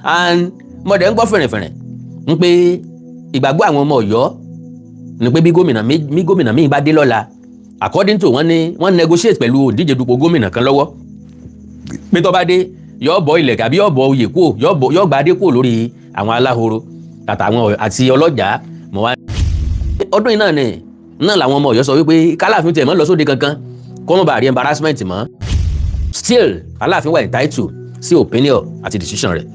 And mo dẹ̀ ń gbọ́ fẹ̀rẹ̀fẹ̀rẹ̀ ń pé ìgbàgbọ́ àwọn ọmọ Ọ̀yọ́ ni pé bí gómìnà míì bá dé lọ́la, according to wọ́n ní wọ́n negotiate pẹ̀lú òǹdíje dupò gómìnà kan lọ́wọ́ pé tó bá dé, yóò bọ́ ilẹ̀ àbí yóò bọ́ oyè kúò, yóò gba adé kúò lórí àwọn aláhoro àtàwọn àti ọlọ́jà. Mọ̀ wá ọdún yìí náà ni náà làwọn ọmọ Ọ̀yọ́ sọ wípé kálàfin tiẹ̀ mọ́ lọ sóde kankan, kó mọ̀ bá rí embarrassment mọ́. Still, Aláàfin wà entitled sí opinion àti decision rẹ̀.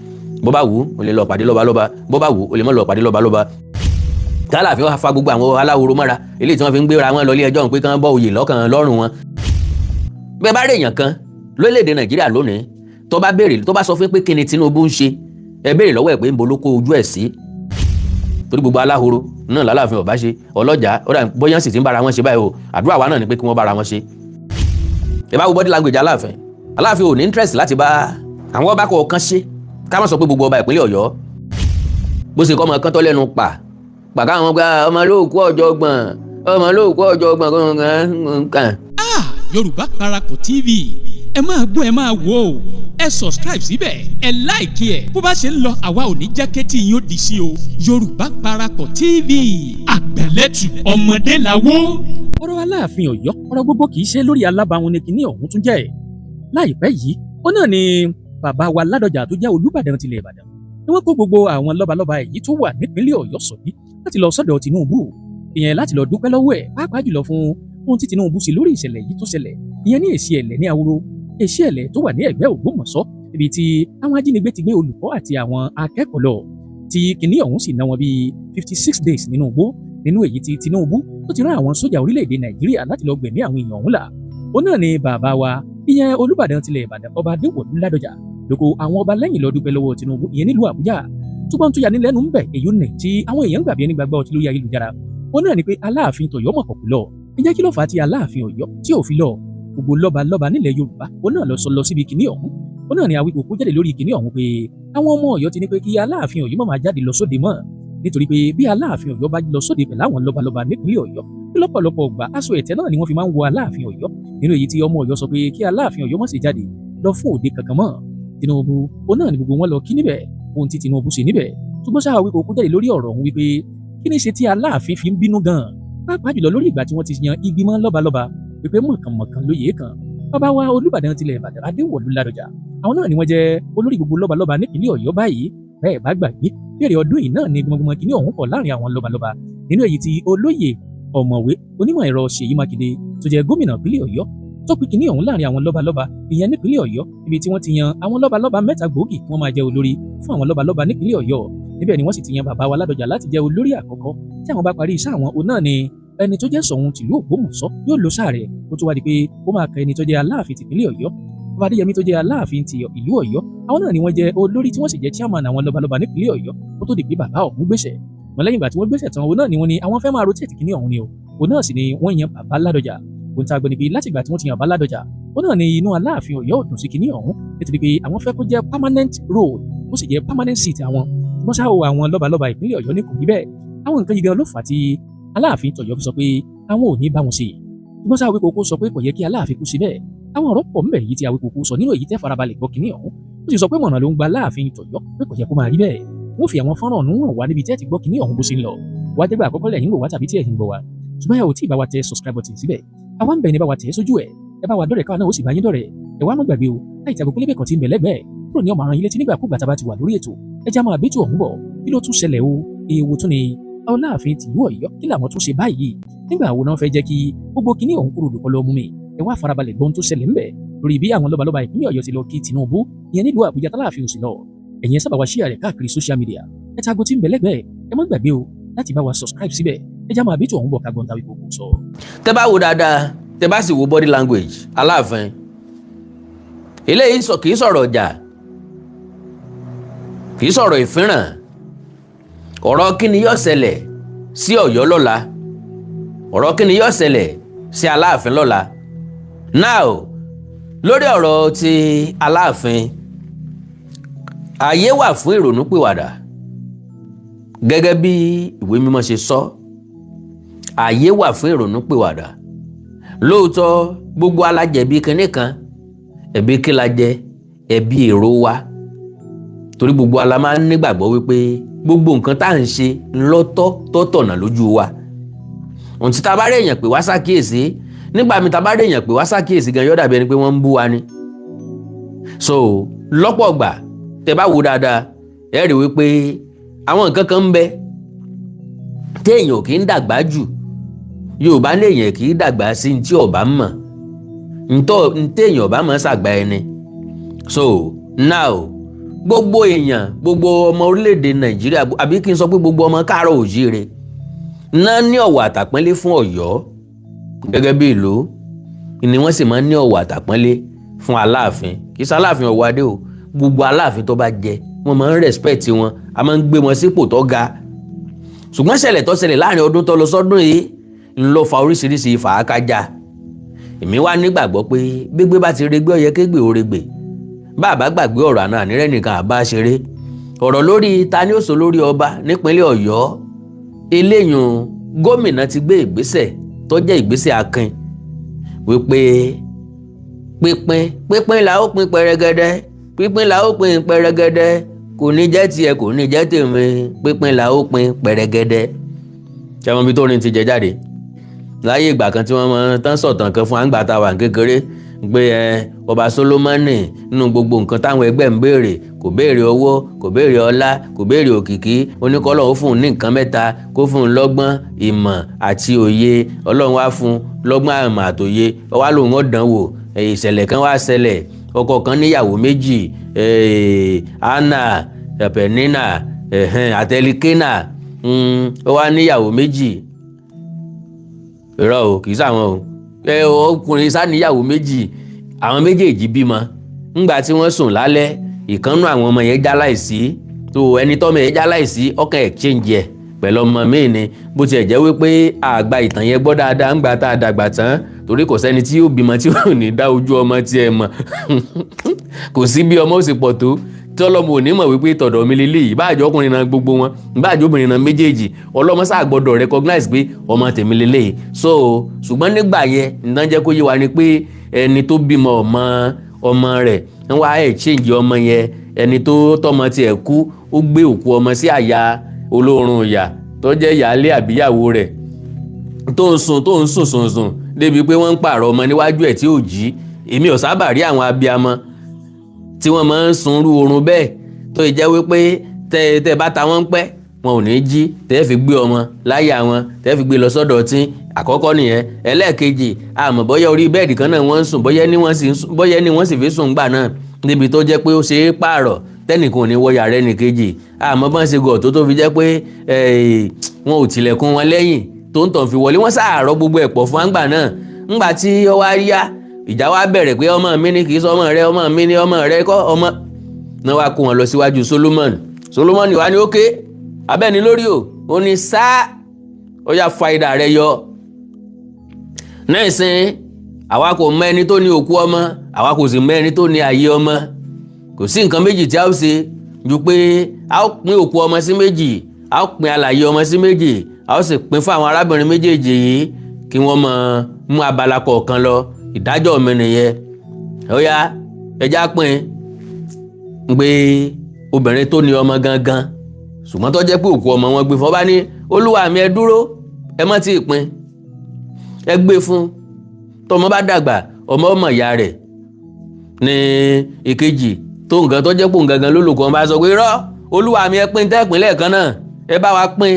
Bó bá wù ú, ó lè lọ pàdé lọ́balọ́ba. Bó bá wù ú, ó lè má lọ pàdé lọ́balọ́ba. Kálàfin wá fa gbogbo àwọn aláhoro mọ́ra, eléyìí tí wọ́n fi ń gbéra wọn lọ ilé ẹjọ́ pé kán bọ́ oyè lọ́kàn lọ́rùn wọn. Bẹ́ẹ̀ bá rí èèyàn kan lórílẹ̀‐èdè Nàìjíríà lónìí tó bá béèrè, tó bá sọ fún pé kí ni Tinubu ń ṣe, ẹ béèrè lọ́wọ́ ẹ̀ pé ń bo ló kó ojú ẹ̀ sí, torí gbogbo aláhoro náà lálàáfin ọba ṣe ọlọ́jà. Ó dà bóyá sì ti ń bára wọn ṣe báyìí o. Àdúrà wa náà ni pé kí wọ́n bára wọn ṣe. Ẹ bá wo body language Aláàfin, Aláàfin ò ní interest láti bá àwọn ọba kọ̀ọ̀kan ṣe. Ká má sọ pé gbogbo ọba ìpínlẹ̀ Ọ̀yọ́, bó ṣe kọ́ ọmọ kan tó lẹ́nu pa pàkà àwọn gba ọmọ lóòkú ọ̀jọ̀gbọ̀n, ọmọ lóòkú ọ̀jọ̀gbọ̀n kan. Ah, Yorùbá Parapọ̀ TV, ẹ máa gbọ́, ẹ máa wò ó. Ẹ subscribe síbẹ̀, ẹ like ẹ̀. Bó bá ṣe ń lọ, àwa ò ní jẹ́ kétí yín ó di sí o. Yorùbá Parapọ̀ TV, àgbẹ̀lẹ̀tù ọmọdé làwọ̀. Ọ̀rọ̀ Aláàfin Ọ̀yọ́, ọ̀rọ̀ gbogbo kì í ṣe lórí alábàáwọn ní kinní ọ̀hún tún jẹ́. Láìpẹ́ yìí, ó náà ni bàbá wa Ládọjà tó jẹ́ Olúbàdàn tilẹ̀ Ìbàdàn ni wọ́n kó gbogbo àwọn lọ́balọ́ba èyí tó wà nípínlẹ̀ Ọ̀yọ́ sọ̀bí láti lọ sọ́dọ̀ Tinubu, ìyẹn láti lọ dúpẹ́ lọ́wọ́ ẹ̀, pàápàá jùlọ fún ohun tí Tinubu ṣe lórí ìṣẹ̀lẹ̀ yìí tó ṣẹlẹ̀, ìyẹn ní Èsì Ẹ̀lẹ̀ ní Aworo, Èsì Ẹ̀lẹ̀ tó wà ní ẹ̀gbẹ́ Ògbómọ̀ṣọ́, ibi tí àwọn ajínigbé ti gbé olùkọ́ àti àwọn akẹ́kọ̀ọ́ lọ, tí kinní ọ̀hún sì ná wọn bíi 56 days nínú igbó, nínú èyí tí Tinubu tó ti rán àwọn sójà orílẹ̀-èdè Nàìjíríà láti lọ gbẹ̀mí àwọn èèyàn ọ̀hún là. Ó náà ni bàbá wa, ìyẹn Olúbàdàn tilẹ̀ Ìbàdàn, Ọba Adéwọ̀lú Ládọjà, lóko àwọn ọba lẹ́yìn lọ dúpẹ́ lọ́wọ́ Tinubu, ìyẹn nílùú Àbújá. Túbọ̀ tó yani lẹ́nu ń bẹ̀, èyí nì tí àwọn èèyàn ń gbàgbé ẹni gbàgbọ́ ọtí lórí ayélujára, ó náà ni pé Aláàfin tọ̀yọ́ mọ̀ kọ̀kù lọ. Ǹjẹ́ kí ló fà á tí Aláàfin Ọ̀yọ́ tí ò fi lọ? Gbogbo lọ́ba lọ́ba nílẹ̀ Yorùbá ó náà lọ sọ lọ síbi kìnní ọ̀hún. Ó náà ni Awíkòkó jáde lórí kìnní ọ̀hún pé àwọn ọmọ Ọ̀yọ́ ti ní pé kí Aláàfin Ọ̀yọ́ má máa jáde lọ sóde mọ́, nítorí pé bí Aláàfin Ọ̀yọ́ bá lọ sóde pẹ̀lú àwọn lọ́balọ́ba nípínlẹ̀ Ọ̀yọ́, bí lọ́pọ̀lọpọ̀ ọgbà, aṣọ ẹ̀tẹ́ náà ni wọ́n fi máa ń wọ Aláàfin Ọ̀yọ́, nínú èyí tí ọmọ Ọ̀yọ́ sọ pé kí Aláàfin Ọ̀yọ́ má ṣe jáde lọ fún òde kankan mọ́. Tinubu ó náà ni gbogbo wọn lọ kí níbẹ̀, ohun tí Tinubu ṣe níbẹ̀. Ṣùgbọ́n sáà, Awíkòkó jáde lórí ọ̀rọ̀ ọ̀hún wípé kí ni ṣe tí Aláàfin fi ń bínú gan-an, pàápàá jùlọ lórí ìgbà tí wọ́n ti yan ìgbìmọ̀ lọ́balọ́ba, wípé mọ̀kànmọ̀kàn lóye kan. Bàbá wa Olúbàdàn tilẹ̀ Ìbàdàn, Adéwọ̀lú Ládọjà, àwọn náà ni wọ́n jẹ́ olórí gbogbo lọ́balọ́ba nípínlẹ̀ Ọ̀yọ́ báyìí. Bẹ́ẹ̀ bá gbàgbé, bẹ̀rẹ̀ ọdún yìí náà ni gbọmọgbọmọ kìíní ọ̀hún pọ̀ láàrin àwọn lọ́balọ́ba, nínú èyí tí olóyè ọ̀mọ̀wé onímọ̀ ẹ̀rọ Ṣèyí Mákindé tó jẹ́ gómìnà ìpínlẹ̀ Ọ̀yọ́ tó pín kìíní ọ̀hún láàrin àwọn lọ́balọ́ba, ìyẹn nípínlẹ̀ Ọ̀yọ́, ibi tí wọ́n ti yan àwọn lọ́balọ́ba mẹ́ta gbòógì kí wọ́n máa jẹ́ olórí fún àwọn lọ́balọ́ba nípínlẹ̀ Ọ̀yọ́. Níbẹ̀ ni wọ́n sì ti yan bàbá wa Ládọjà láti jẹ́ olórí àkọ́kọ́. Tí àwọn bá parí iṣẹ́ àwọn, òun náà ni ẹni tó jẹ́ Ṣọ̀ún tìlú Ògbómọ̀ṣọ́ yóò lo sáà rẹ̀, kó tó wá di pé ó máa kan ẹni tó jẹ́ Aláàfin tìpínlẹ̀ Ọ̀yọ́, Ọba Adéyẹmí tó jẹ́ Aláàfin ti ìlú Ọ̀yọ́. Àwọn náà ni wọ́n jẹ́ olórí tí wọ́n sì jẹ́ chairman àwọn lọ́balọ́ba nípínlẹ̀ Ọ̀yọ́, kó tó di pé bàbá ọ̀hún gbéṣẹ̀ wọn. Lẹ́yìn ìgbà tí wọ́n gbéṣẹ̀ tán, òun náà ni wọ́n ní àwọn fẹ́ máa rotate kíní ọ̀hún ni o. Òun náà sì ni wọ́n yan bàbá Ládọjà. Ohun tá a gbọ́ ni pé láti ìgbà tí wọ́n ti yan bàbá Ládọjà, òun náà ni inú Aláàfin Ọ̀yọ́ ò dùn sí kíní ọ̀hún, nítorí pé àwọn fẹ́ kó jẹ́ permanent role, ó sì jẹ́ permanent seat àwọn. Ṣùgbọ́n ṣá o, àwọn lọ́balọ́ba ìpínlẹ̀ Ọ̀yọ́ ní kò rí bẹ́ẹ̀. Àwọn nǹkan yìí gan ló fà á tí Aláàfin tọ̀yọ́ fi sọ pé àwọn ò ní bá wọn ṣe. Ṣùgbọ́n ṣá, Awíkòkó sọ pé kò yẹ kí Aláàfin kú sí bẹ́ẹ̀. Àwọn ọ̀rọ̀ pọ̀ ńbẹ̀ yìí tí Awíkòkó sọ nínú èyí tẹ́ farabalẹ̀ gbọ́ kíní ọ̀hún. Ó sì sọ pé mọ̀nà ló ń gba Aláàfin tọ̀yọ́, pé kò yẹ kó máa rí bẹ́ẹ̀. Wọ́n fi àwọn fọ́nrán ọ̀hún hàn wá níbi tẹ́ ti gbọ́ kíní ọ̀hún bó ṣe ń lọ. Wá jẹ́gbà àkọ́kọ́ lẹ́yìn wò wá tàbí tí ẹ̀yin gbọ́ wa, ṣùgbọ́n ẹ ò tí ì bá wa tẹ subscribe button síbẹ̀, àwa ń bẹ̀ ní bá wa tẹ̀ sójú ẹ̀. Ẹ bá wa dọ́rẹ̀, káwa náà ó sì bá yín dọ́rẹ̀. Ẹ wá má gbàgbé o láì tí aago pélébé kan tí ń bẹ lẹ́gbẹ̀ẹ́ kúrò ní ọmọ àrùn yín létí nígbàkúgbà tá a bá ti wà lórí ètò. Ẹ já máa bẹ́tù ọ̀hún bọ̀. Kí ló tún ṣẹlẹ̀ o? Èèwọ̀ tún ni Aláàfin tìlú Ọ̀yọ́. Kí làwọn tún ṣe báyìí? Nígbà wo náà fẹ́ jẹ́ kí gbogbo kinní ọ̀hún kúrò lùkọ́ lọ mú mi? Ẹ wá farabalẹ̀ gbọ́n tó ṣẹlẹ̀ ńbẹ̀ lórí bí àwọn lọ́balọ́ba ìpínlẹ̀ Ọ̀yọ́ ti lọ kí Tinubu, ìyẹn nílùú Àbújá, tálàáfin òsì lọ. Ẹ̀yin ẹ sábà wa share rẹ̀ káàkiri social media. Ẹ tago tí ń bẹ lẹ́gbẹ̀ẹ́. Ẹ má gbàgbé o láti bá wa subscribe síbẹ̀. Ẹ já máa bí tó ọ̀hún bọ̀ ká gbọ́n tàwí kòkó sọ. Tẹ́ bá wo dáadáa, tẹ́ bá sì wo body language Aláàfin, eléyìí sọ kì í sọ̀rọ̀ ọjà, kì í sọ̀rọ̀ ìfínràn. Ọ̀rọ̀ kí ni yóò ṣẹlẹ̀ sí Ọ̀yọ́ lọ́la, ọ̀rọ̀ kí ni yóò ṣẹlẹ̀ sí Aláàfin lọ́la. Now, lórí ọ̀rọ̀ ti Aláàfin, ààyè wà fún ìrònúpìwàdà gẹ́gẹ́ bí ìwé mímọ́ ṣe sọ. Ààyè wà fún ìrònúpìwàdà lóòótọ́. Gbogbo alájẹ̀bi kinní kan. Ẹ̀bi kí la jẹ? Ẹ̀bi èrò wa. Torí gbogbo ala máa ń nígbàgbọ́ wípé gbogbo nǹkan tá à ń ṣe lọ́tọ̀ tọ́tọ̀nà lójú wa. Ohun tí ta bá rí èèyàn pè wá ṣàkíyèsí nígbà mi, ta bá rí èèyàn pè wá ṣàkíyèsí gan, yóò dàbí ẹni pé wọ́n ń bú wa ni. So lọ́pọ̀ ọgbà, tẹ bá wo dáadáa, ẹ rí wípé àwọn nǹkan kan ń bẹ téèyàn ò kì í dàgbà jù. Yorùbá ní èèyàn kì í dàgbà sí ní tí ọba mọ̀, ntọ́ ntẹ́yìn ọba mọ̀ ṣàgbà ẹni. So now, gbogbo èèyàn, gbogbo ọmọ orílẹ̀-èdè Nàìjíríà, àbí kí n sọ pé gbogbo ọmọ káàárọ̀ òjíire náà ní ọ̀wọ̀ àtàpọ́nlé fún Ọ̀yọ́ gẹ́gẹ́ bí ìlú ni, wọ́n sì máa ń ní ọ̀wọ̀ àtàpọ́nlé fún Aláàfin. Kì í ṣe Aláàfin Ọ̀wọ́adé o, gbogbo Aláàfin tó bá jẹ, wọ́n máa ń respect wọn, a máa ń gbé wọn sípò tó ga. Ṣùgbọ́n ṣẹlẹ̀ tó ṣẹlẹ̀ láàrin ọdún tó lọ sọ́dún yìí ń lọ fa oríṣiríṣi fàákájà. Èmi wá nígbàgbọ́ pé gbégbé bá ti regbé, ó yẹ kégbè ó regbè. Bàbá gbàgbé ọ̀rọ̀ àná, ànírẹ́ nìkan àbá ṣeré. Ọ̀rọ̀ lórí ta ni ó sọ lórí ọba nípínlẹ̀ Ọ̀yọ́ eléyùn, gómìnà ti gbé ìgbésẹ̀ tó jẹ́ ìgbésẹ̀ akin wípé pínpín pínpín la ó pín pẹrẹgẹdẹ, pínpín la ó pín pẹrẹgẹdẹ, kò ní jẹ́ tiẹ̀, kò ní jẹ́ tèmi, pínpín la ó pín pẹrẹgẹdẹ. Ṣé wọn bí tó rin ti jẹ jáde láyé ìgbà kan tí wọ́n máa tán sọ̀tàn kan fún àǹgbà tá a wà kékeré pé ẹ ọba Solomoni, nínú gbogbo nǹkan táwọn ẹgbẹ́ ń béèrè, kò béèrè owó, kò béèrè ọlá, kò béèrè òkìkí. Oníkọ́lọ́ ó fún un ní nǹkan mẹ́ta: kó fún un lọ́gbọ́n, ìmọ̀ àti òye. Ọlọ́run wá fún un lọ́gbọ́n, ìmọ̀ àtòye. Ó wá lòun ó dán wò. Ìṣẹ̀lẹ̀ kan wá ṣẹlẹ̀. Ọkọ kan níyàwó méjì, Anna, Penina àtẹlikena. Ó wá níyàwó méjì. Irọ́ o, kì í sáwọn o. Ọkùnrin sá níyàwó méjì, àwọn méjèèjì bímọ. Ńgbà tí wọ́n sùn lálẹ́, ìkànnú àwọn ọmọ yẹn já láìsí tó ẹni tọ́mọ yẹn já láìsí, ọkàn exchange ẹ̀ pẹ̀lú ọmọ míì ni. Bó tiẹ̀ jẹ́ wípé àgbà ìtàn yẹn gbọ́ dáadáa ńgbà tá a dàgbà tán, torí kò sẹ́ni tí yóò bímọ tí ò ní dá ojú ọmọ tiẹ̀ mọ̀. Kò sí bí ọmọ ó sì pọ̀ tó tí ọlọ́mọ ò ní mọ̀ wípé tọ̀dọ̀ mi lélẹ́yìí. Ìbáàjọ́ ọkùnrin náà gbogbo wọn, ìbáàjọ́ obìnrin náà méjèèjì, ọlọ́mọ sáà gbọ́dọ̀ recognize pé ọmọ tèmi lélẹ́yìí. So ṣùgbọ́n nígbà yẹn, nǹkan jẹ́ kó yé wa ni pé ẹni tó bímọ ọmọ ọmọ rẹ̀ ń wá exchange ọmọ yẹn. Ẹni tó tọmọ tiẹ̀ kú, ó gbé òkú ọmọ sí àyà olóorun ìyà tó jẹ́ ìyáálé àbíyàwó rẹ̀ tó ń sùn, tó ń sùn sùn sùn débi pé wọ́n ń pààrọ̀ ọmọ níwájú ẹ̀ tí ò jí. Èmi ò sábà rí àwọn abiyamọ tí wọ́n máa ń sunrú oorun bẹ́ẹ̀ tó jẹ́ wípé tẹ́ tẹ́ bá ta wọ́n pẹ́, wọn ò ní jí tẹ́ fi gbé ọmọ láyà wọn, tẹ́ fi gbé lọ sọ́dọ̀ tí. Àkọ́kọ́ nìyẹn. Ẹlẹ́ẹ̀kejì, àmọ́ bóyá orí bẹ́ẹ̀dì kan náà wọ́n ń sùn, bóyá ní wọ́n sì fi sùn gbà náà níbi tó jẹ́ pé ó ṣe é pààrọ̀, tẹ́nìkan ò ní wọ yàrá ẹnìkejì. Àmọ́ bọ́n ṣe gọ̀ tó fi jẹ́ pé wọn ò tilẹ̀kùn wọn lẹ́yìn tó ń tàn fi wọlé, wọ́n sàárọ̀ gbogbo ẹ̀ pọ̀ fún àgbà náà. Ńgbà tí ó wá yá, ìjà wa bẹ̀rẹ̀ pé ọmọ mi ni, kì í sọ ọmọ rẹ, ọmọ mi ni, ọmọ rẹ kọ́. Ọmọ náà wá kó wọn lọ síwájú Solomon. Solomon wá ní ókè abẹ́ni lórí o, ó ní sáà ó yá, fa idà rẹ yọ náà sìn. Àwa kò mọ ẹni tó ní òkú ọmọ, àwa kò sì mọ ẹni tó ní ààyè ọmọ. Kò sí nǹkan méjì tí a ó ṣe ju pé a ó pín òkú ọmọ sí méjì, a ó pín alààyè ọmọ sí méjì, a ó sì pín fún àwọn arábìnrin méjèèjì yìí kí wọ́n máa mú abala kọ̀ọ̀kan lọ. Ìdájọ́ mi nìyẹn. Ó yá, ẹja pín pé obìnrin tó ní ọmọ gangan, ṣùgbọ́n tó jẹ́ pé òkú ọmọ wọn gbé fún ọba ní, "Olúwa mi, ẹ dúró, ẹ má tí ì pín. Ẹ gbé fún tọmọ bá dàgbà, ọmọ ọmọ ìyá rẹ̀." Ní ìkejì tó nǹkan tó jẹ́ pò gangan lólùkọ́ wọn bá sọ pé, "Irọ́, olúwa mi, ẹ pín tẹ́pín lẹ́ẹ̀kan náà, ẹ bá wa pín,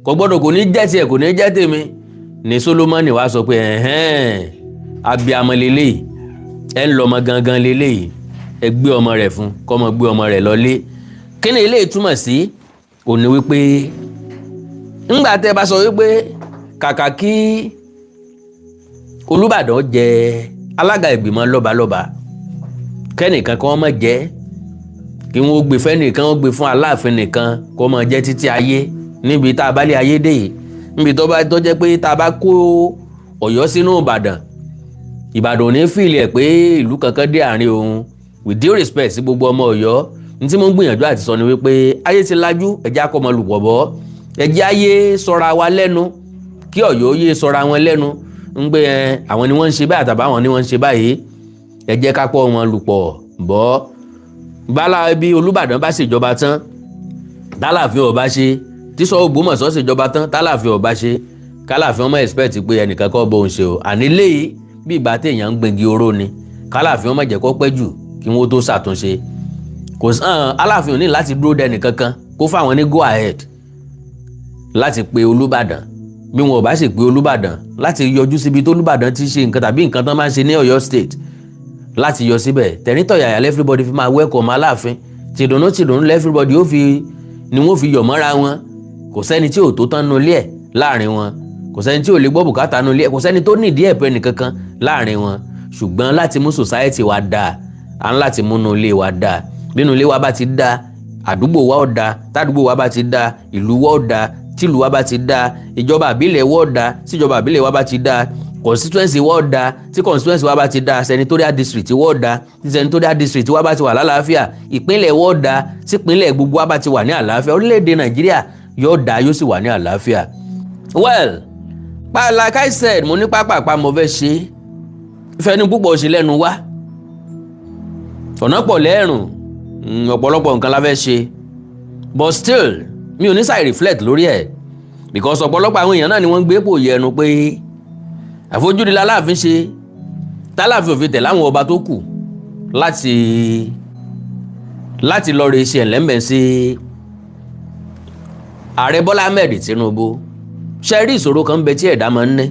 kò gbọ́dọ̀, kò ní jẹ́ tiẹ̀, kò ní jẹ́ tèmi." Ní Solomoni wá sọ pé, "Ẹ̀hẹ́n, abiyamọ lélẹ́yìí, ẹ ń lọ ọmọ gangan lélẹ́yìí, ẹ gbé ọmọ rẹ̀ fún kọ́mọ gbé ọmọ rẹ̀ lọlé." Kí ni eléyìí túmọ̀ sí? Ò ní wípé ńgbà tẹ́ bá sọ wípé kàkà kí Olúbàdàn jẹ alága ìgbìmọ̀ lọ́balọ́ba, kẹ́nìkan kan má jẹ́, kí wọ́n gbé fẹ́nìkan, wọ́n gbé fún Aláàfin nìkan kó máa jẹ́ títí ayé, níbi tá a bá lé ayé dé yìí, níbi tó bá tó jẹ́ pé tá a bá kó Ọ̀yọ́ sínú Ìbàdàn, Ìbàdàn ò ní feel ẹ̀ pé ìlú kankan dé àárín òun. With due respect sí gbogbo ọmọ Ọ̀yọ́, ní tí mo ń gbìyànjú àti sọ ni wípé ayé ti lajú, ẹ̀jẹ̀ akọ́mọlùpọ̀ bọ́, ẹ̀jẹ̀ ayé sọra wa lẹ́nu, kí Ọ̀yọ́ yé sọra wọn lẹ́nu ń gbé ẹ àwọn ni wọ́n ń ṣe báyìí àtàbà àwọn ni wọ́n ń ṣe báyìí. Ẹ jẹ́ ká pọ̀ wọn lùpọ̀ bọ́. Bala bí Olúbàdàn bá ṣèjọba tán tálàfin ọba ṣe, tí Ṣọ̀ún Ògbómọ̀ṣọ́ ṣèjọba tán tálàfin ọba ṣe, kálàfin ọmọ expect pé ẹnìkan kọ́ bóun ṣe o. Àní léyìí, bí ìgbà téèyàn ń gbẹ̀ngì oró ni. Kálàfin ọmọ jẹ́ kó pẹ́ jù kí wọ́n tó ṣàtúnṣe. Kò sàn, Aláàfin ò ní láti dúró dẹnì kankan kó fáwọn ní go ahead láti pe Olúbàdàn. Bí wọn ò bá sì pe Olúbàdàn láti yọjú síbi tó Olúbàdàn ti ṣe nǹkan tàbí nǹkan tán máa ń ṣe ní Ọ̀yọ́ State, láti yọ síbẹ̀ tẹ̀rítọ̀yàyà, everybody fi máa welcome Aláàfin tìdùnnú tìdùnnú, everybody ó fi ni wọ́n fi yọ̀ mọ́ra wọn. Kò sẹ́ni tí ò tó tán nulẹ̀ ẹ̀ láàrin wọn, kò sẹ́ni tí ò lè gbọ́ bùkátà nulẹ̀ ẹ̀, kò sẹ́ni tó nídìí ẹ̀pẹ́ nìkankan láàrin wọn. Ṣùgbọ́n láti mú society wa dáa, à ń láti múnú ilé wa dáa. Bínú ilé wa bá ti dáa, àdúgbò wa ó dáa. Tádùúgbò wa bá ti dáa, ìlú wa ó dáa. Tìlú wa bá ti dáa, ìjọba àbílẹ̀ wa ó dáa. Tíjọba àbílẹ̀ wa bá ti dáa, constituency wa ó dáa. Tí constituency wa bá ti dáa, senatorial district wa ó dáa. Tí senatorial district wa bá ti wà lálàáfíà, ìpínlẹ̀ wa ó dáa. Típínlẹ̀ gbogbo wa bá ti wà ní àlàáfíà, orílẹ̀-èdè Nàìjíríà yóò dáa, yóò sì wà ní àlàáfíà. Well, pa like I said, mo ní pápápá mo fẹ́ ṣe fẹ́ni púpọ̀ ṣe lẹ́nu wá, ọ̀nà pọ̀ lẹ́rùn, ọ̀pọ̀lọpọ̀ nǹkan la fẹ́ ṣe, but still mi ò ní ṣàì reflect lórí ẹ̀, because ọ̀pọ̀lọpọ̀ àwọn èèyàn náà ni wọ́n ń gbé pò yẹnu pé àfojúdi láláàfin ṣe tálàfin òfin tẹ̀ láwọn ọba tó kù láti lọ rè ṣe ẹ̀lẹ́mẹ̀ sí Ààrẹ Bọ́lá Ahmed Tinubu. Ṣe rí, ìṣòro kan ń bẹ tí ẹ̀dá máa ń ní.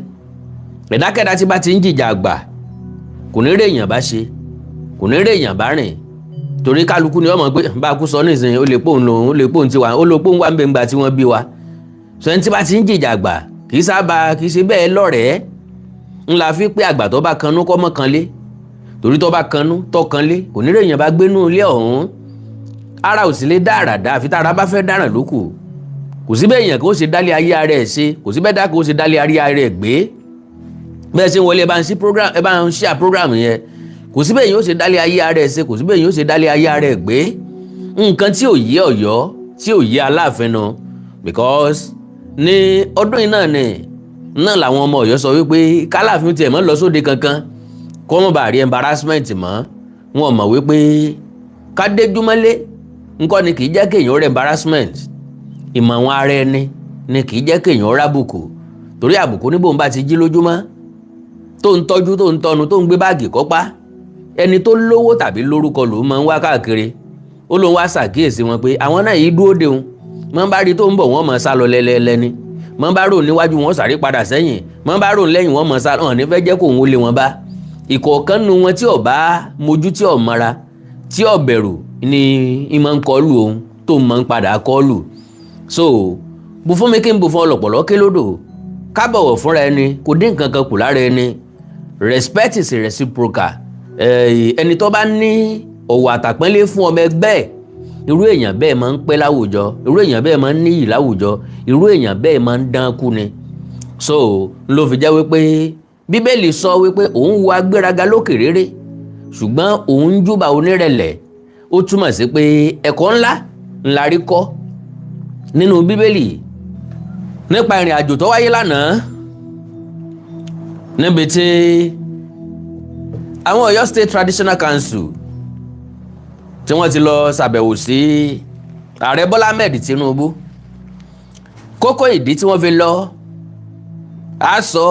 Ẹ̀dákẹ́dá tí bá ti ń jìjà àgbà, kò ní rí èèyàn bá ṣe, kò ní rí èèyàn bá rìn, torí kálukú ni ọmọ pé bá a kú sọ nísìnyí, ó lè pòun lòun, ó lè pòun tiwa, ó lè pòun wà ń bẹ ńgbà tí wọ́n bí wa. Sọ ẹni tí bá ti ń jìjà àgbà kì í sábà kì í ṣe bẹ́ẹ̀ lọ́rẹ̀ẹ́. Ńlá fi pé àgbà tó bá kanú kọ́ mọ́ kan lé, torí tó bá kanú tó kan lé, kò ní rí èèyàn bá gbénú ilé ọ̀hún. Ara ò sì lè dá àrà dá, àfi tára bá fẹ́ dáràn lókù. Kò sí bẹ́ẹ̀ èèyàn kó ṣe dálé ayé ara ẹ̀ ṣe, kò sí bẹ́ẹ̀ dá kó ṣe dálé ayé ara ẹ̀ gbé. Bẹ́ẹ̀ ṣe ń wọlé, ẹ bá ń ṣí program, ẹ bá ń share program yẹn. Kò sí bẹ́ẹ̀ yóò ṣe dálé ayé ara ẹ̀ ṣe, kò sí bẹ́ẹ̀ yóò ṣe dálé ayé ara ẹ̀ gbé. Nǹkan tí ò yé Ọ̀yọ́, tí ò yé Aláàfin nu, because ní ọdún yìí náà ni náà làwọn ọmọ Ọ̀yọ́ sọ wípé kálàfin tiẹ̀ mọ́ lọ sóde kankan, kó mọ̀ bá rí embarrassment mọ́. Wọn mọ̀ wípé kádéjúmọ́lé ńkọ́ ni kì í jẹ́ kéèyàn rẹ̀ embarrassment. Ìmọ̀ àwọn ara ẹni ni kì í jẹ́ kéèyàn rábùkù, torí àbùkù níbo ń bá ti jí lójúmọ́ tó ń tọ́jú, tó ń tọ́nu, tó ń gbé báàgì kọ́pá. Ẹni tó lówó tàbí lórúkọ ló máa ń wá káàkiri. Ó lóun wá ṣàkíyèsí wọn pé àwọn náà yìí dúró de òun. Mọ́ bá rí tó ń bọ̀, wọ́n mọ̀ sá lọ lẹ́lẹ́lẹ́ ni. Mọ́ bá rò níwájú, wọn sáré padà sẹ́yìn. Mọ́ bá rò lẹ́yìn, wọ́n mọ̀ sá hàn nífẹ̀ẹ́ jẹ́ kóun ó lé wọn bá. Ìkọ̀ọ̀kan nu wọn tí ò bá mojú, tí ò mọ́ra, tí ò bẹ̀rù ni ìmọ̀ ń kọlù òun tó mọ̀ ń padà kọlù. So bù fún mi kí n bù fún ọlọ̀pọ̀lọ́ ké lódò. Ká bọ̀wọ̀ fúnra ẹni kò dín nǹkan kan kù lára ẹni. Respect is reciprocal. Ẹni tó bá ní ọ̀wọ̀ àtàpọ́nlé fún ọmọ ẹgbẹ́ ẹ̀, irú èèyàn bẹ́ẹ̀ máa ń pẹ́ láwùjọ, irú èèyàn bẹ́ẹ̀ máa ń níyì láwùjọ, irú èèyàn bẹ́ẹ̀ máa ń dán kú ni. So ló fi jẹ́ wípé Bíbélì sọ wípé òun wo agbéraga lókè réré, ṣùgbọ́n òun ń júbà onírẹ̀lẹ̀. Ó túmọ̀ sí pé ẹ̀kọ́ ńlá ńlá rí kọ́ nínú Bíbélì nípa ìrìn àjò tó wáyé lánàá, níbi tí àwọn Ọ̀yọ́ State Traditional Council tí wọ́n ti lọ ṣàbẹ̀wò sí Ààrẹ Bọ́lá Ahmed Tinubu. Kókó ìdí tí wọ́n fi lọ á sọ,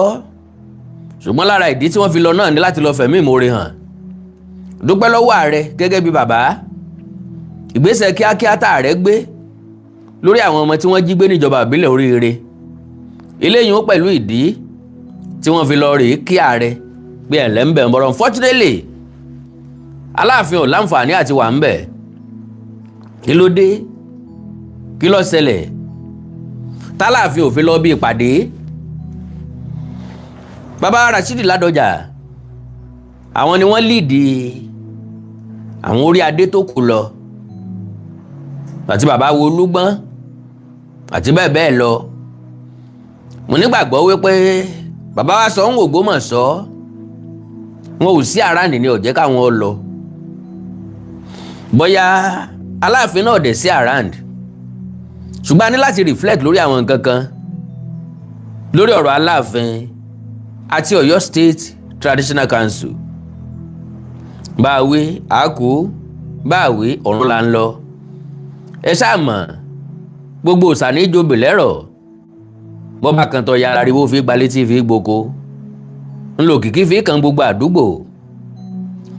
ṣùgbọ́n lára ìdí tí wọ́n fi lọ náà ni láti lọ fẹ̀mí ìmoore hàn, dúpẹ́ lọ́wọ́ ààrẹ gẹ́gẹ́ bí bàbá, ìgbésẹ̀ kíákíá tá ààrẹ gbé lórí àwọn ọmọ tí wọ́n jí gbé níjọba ìbílẹ̀ Oríire. Eléyìí ó pẹ̀lú ìdí tí wọ́n fi lọ rèé kí ààrẹ pé ẹ̀lẹ́ ń bẹ̀ ń bọ̀rọ̀. Unfortunately, Aláàfin ò láǹfààní àti wà ń bẹ̀. Kí ló dé? Kí ló ṣẹlẹ̀ tálàfin ò fi lọ bí ìpàdé? Bàbá Rashidi Ládọjà, àwọn ni wọ́n lead àwọn orí adé tó kù lọ, àti bàbá wo Olúgbọ́n àti bẹ́ẹ̀ bẹ́ẹ̀ lọ. Mo nígbàgbọ́ wípé bàbá wa sọ ń Ògbómọ̀ṣọ́, wọn ò sí around ní ó jẹ́ káwọn lọ. Bóyá Aláàfin náà dẹ̀ sí around, ṣùgbọ́n a ní láti reflect lórí àwọn nǹkan kan lórí ọ̀rọ̀ Aláàfin àti Ọ̀yọ́ State Traditional Council. Bá a wí àákú. Báwí ọ̀run là ń lọ. Ẹ ṣáà mọ̀, gbogbo òsàní jobì lẹ́rọ̀ bọ́ba kan tọ́ ya ariwo fi gba létí fi gboko ńlò kìkì fi kan gbogbo àdúgbò.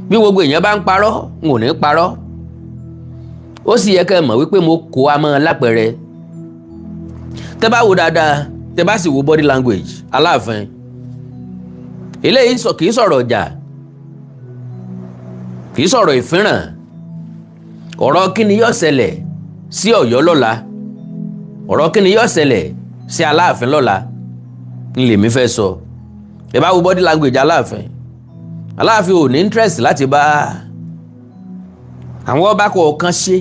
Bí gbogbo èèyàn bá ń parọ́, n ò ní parọ́. Ó sì yẹ kẹ́ ẹ mọ̀ wípé mo kó a mọ́ lápẹẹrẹ. Tẹ́ bá wo dáadáa, tẹ́ bá sì wo body language Aláàfin, eléyìí kì í sọ̀rọ̀ ọjà, kì í sọ̀rọ̀ ìfínràn. Ọ̀rọ̀ kí ni yóò ṣẹlẹ̀ sí Ọ̀yọ́ lọ́la, ọ̀rọ̀ kí ni yóò ṣẹlẹ̀ sí Aláàfin lọ́la ń lèmi fẹ́ sọ. Ẹ bá wo body language Aláàfin, Aláàfin ò ní interest láti bá àwọn ọba kọ̀ọ̀kan ṣe.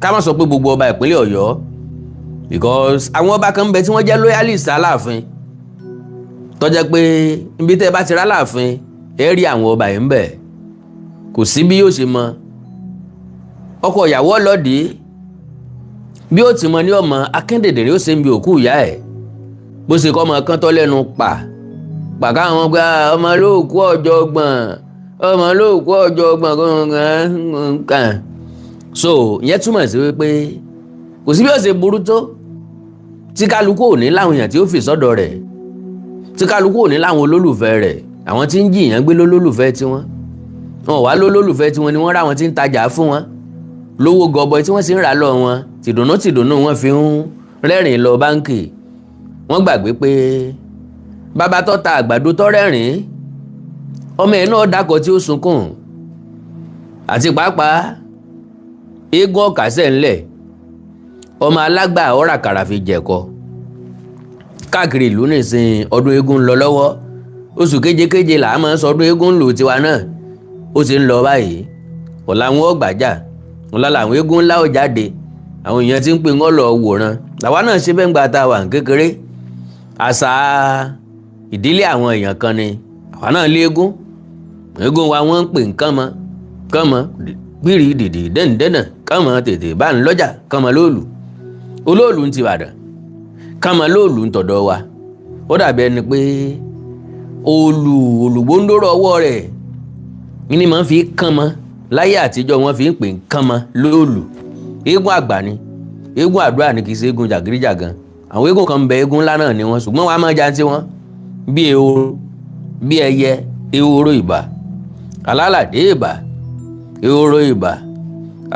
Ká má sọ pé gbogbo ọba ìpínlẹ̀ Ọ̀yọ́, because àwọn ọba kan ń bẹ tí wọ́n jẹ́ loyalist Aláàfin, tó jẹ́ pé ibi tẹ́ ẹ bá ti rá Aláàfin, ẹ rí àwọn ọba yìí ń bẹ. Kò sí bí yóò ṣe mọ ọkọ ìyàwó ọlọ́dì bí ó ti mọ ní ọmọ akíndèdèrè ó ṣe ń bi òkú ìyá ẹ̀, bó ṣe kọ́ ọmọ kan tọ́ lẹ́nu pa pàkà àwọn gba ọmọ lóòkú ọ̀jọ̀gbọ̀n, ọmọ lóòkú ọ̀jọ̀gbọ̀n kan. So ìyẹn túmọ̀ sí wípé kò sí bí ó ṣe burú tó tí kálukú ò ní láwọn èèyàn tí ó fi sọ́dọ̀ rẹ̀, tí kálukú ò ní láwọn olólùfẹ́ rẹ̀. Àwọn tí ń jìyàn gbé lólólùfẹ́ tiwọn, wọn wá lólólùfẹ́ tiwọn ni wọ́n rà, wọn tí ń tajà fún wọn lówó gọbọi tí wọ́n sì ń rà lọ wọn tìdùnnú tìdùnnú, wọn fi ń rẹ́rìn lọ báńkì. Wọ́n gbàgbé pé bàbá tó ta àgbàdo tó rẹ́rìn, ọmọ ẹ̀ náà dákọ̀ tí ó sunkún. Àti pàápàá eégún ọ̀kasẹ̀ ńlẹ̀, ọmọ alágbà ọ̀rà kàrà fi jẹ̀kọ káàkiri ìlú nìsín. Ọdún eégún ń lọ lọ́wọ́, oṣù kéjekéje là á máa ń sọdún eégún lò tiwa náà. Ó ti ń lọ báyìí. Ọ̀la wọn ò gbàjà, ọ̀la làwọn eégún ńlá ò jáde. Àwọn èèyàn ti ń pè wọ́n lọ wòran. Làwa náà ṣe bẹ́ẹ̀ ń gba ta wà ní kékeré. Àṣà ìdílé àwọn èèyàn kan ni. Àwa náà lé eégún. Eégún wa, wọ́n ń pè ń kánmọ́ kánmọ́ gbìrì dìdì dẹ́nìdẹ́nà kánmọ́, tètè bá ń lọ́jà kánmọ́ lóòlù olóòlù ń ti Ìbàdàn, kánmọ́ lóòlù ń tọ̀dọ̀ wa. Ó dàbí ẹni pé òòlù olùgbòǹdòrò ọwọ́ rẹ̀ ní máa ń fi kánmọ́. Láyé àtijọ́, wọ́n fi ń pè ń kánmọ́ lóòlù. Eégún àgbà ni, eégún àdúrà ni, kì í ṣe eégún jàgídíjàgan. Àwọn eégún kan ń bẹ, eégún ńlá náà ni wọ́n, ṣùgbọ́n wọ́n á máa jantí wọn bí ehoro, bí ẹyẹ. Ehoro ìbà, alálàdé ìbà, ehoro ìbà,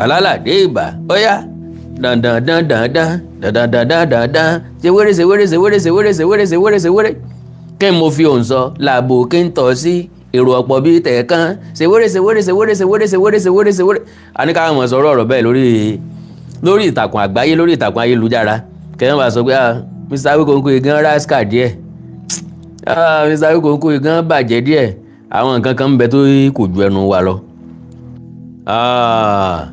alálàdé ìbà, óyá dandan dandan dandan dandan dandan dan, ṣe wéré, ṣe wéré, ṣe wéré, ṣe wéré, ṣe wéré, ṣe wéré, ṣe wéré. Kí n mo fi òun sọ làbò kí n tọ̀ sí èrò ọ̀pọ̀ bíi tẹ̀ẹ̀kan, ṣe wéré, ṣe wéré, ṣe wéré, ṣe wéré, ṣe wéré, ṣe wéré, ṣe wéré. A ní káwọn mọ̀ sọ̀rọ̀ ọ̀rọ̀ bẹ́ẹ̀ lórí ìtàkùn àgbáyé, lórí ìtàkùn ayélujára. Kẹ́hìn bá sọ pé, "Ah, Mr. Awikonko gan rascal díẹ̀. Ah, Mr. Awikonko gan bàjẹ́ díẹ̀." Àwọn nǹkan kan ń bẹ tó kò ju ẹnu wa lọ. Ah,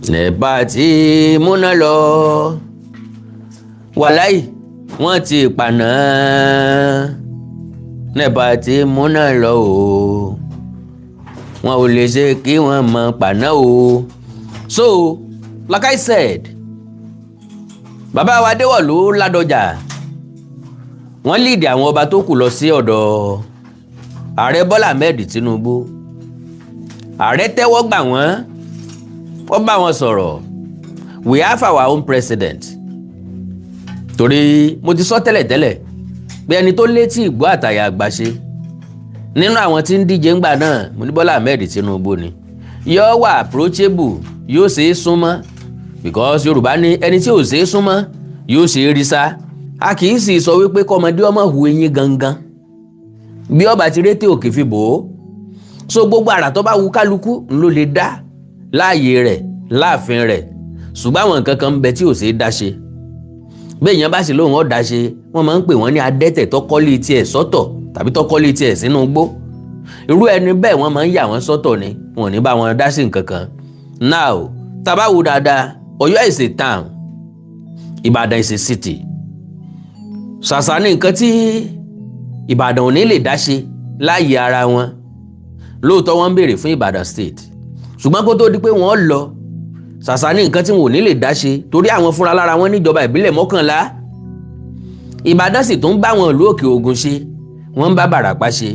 NEPA tí múná lọ, wàláì wọ́n ti pàná. NEPA tí múná lọ o, wọn ò lè ṣe kí wọ́n mọ pàná o. So like I said, bàbá wa Adéwọ̀lú Ládọjà, wọ́n lead àwọn ọba tó kù lọ sí ọ̀dọ̀ Ààrẹ Bọ́lá Ahmed Tinubu. Ààrẹ tẹ́wọ́ gbà wọ́n, wọ́n bá wọn sọ̀rọ̀. We have our own president, torí mo ti sọ tẹ́lẹ̀tẹ́lẹ̀ pé ẹni tó létí ìgbọ́ àtàyà àgbàṣe nínú àwọn tí ń díje ńgbà náà, mo ní Bọ́lá Ahmed Tinubu ni. Yóò wà approachable, yóò ṣe é súnmọ́, because Yorùbá ní ẹni tí ò ṣe é súnmọ́ yóò ṣe é rí sá. A kì í sì sọ wípé kọ́mọdé ọmọ hu eyín gangan bí ọba ti rété òkè fi bò ó. So gbogbo àrà tó bá wu kálukú ló lè dá láàyè rẹ̀ láàfin rẹ̀, ṣùgbọ́n àwọn nǹkan kan ń bẹ tí ò ṣe é dá ṣe. Bẹ́ẹ̀ yẹn bá sì lóun ọ̀ dá ṣe, wọ́n máa ń pè wọ́n ní adẹ́tẹ̀ tọ́kọ́lé tiẹ̀ sọ́tọ̀ tàbí tọ́kọ́lé tiẹ̀ sínú igbó. Irú ẹni bẹ́ẹ̀, wọ́n máa ń yà wọ́n sọ́tọ̀ ni, wọn ò ní bá wọn dá sí nǹkan kan. Now, tá bá wo dáadáa, Ọ̀yọ́ is a town, Ìbàdàn is a city. Ṣàṣà ní nǹkan tí Ìbàdàn ò ní lè dá ṣe láàyè ara wọn. Lóòótọ́, wọ́n ń béèrè fún Ìbàdàn state, ṣùgbọ́n kó tó di pé wọ́n lọ, ṣàṣà ní nǹkan tí wọn ò ní lè dá ṣe, torí àwọn fúnra lára wọn níjọba ìbílẹ̀ 11. Ìbàdàn sì tún bá wọn ìlú Òkè Ògùn ṣe, wọ́n ń bá Bàràpá ṣe.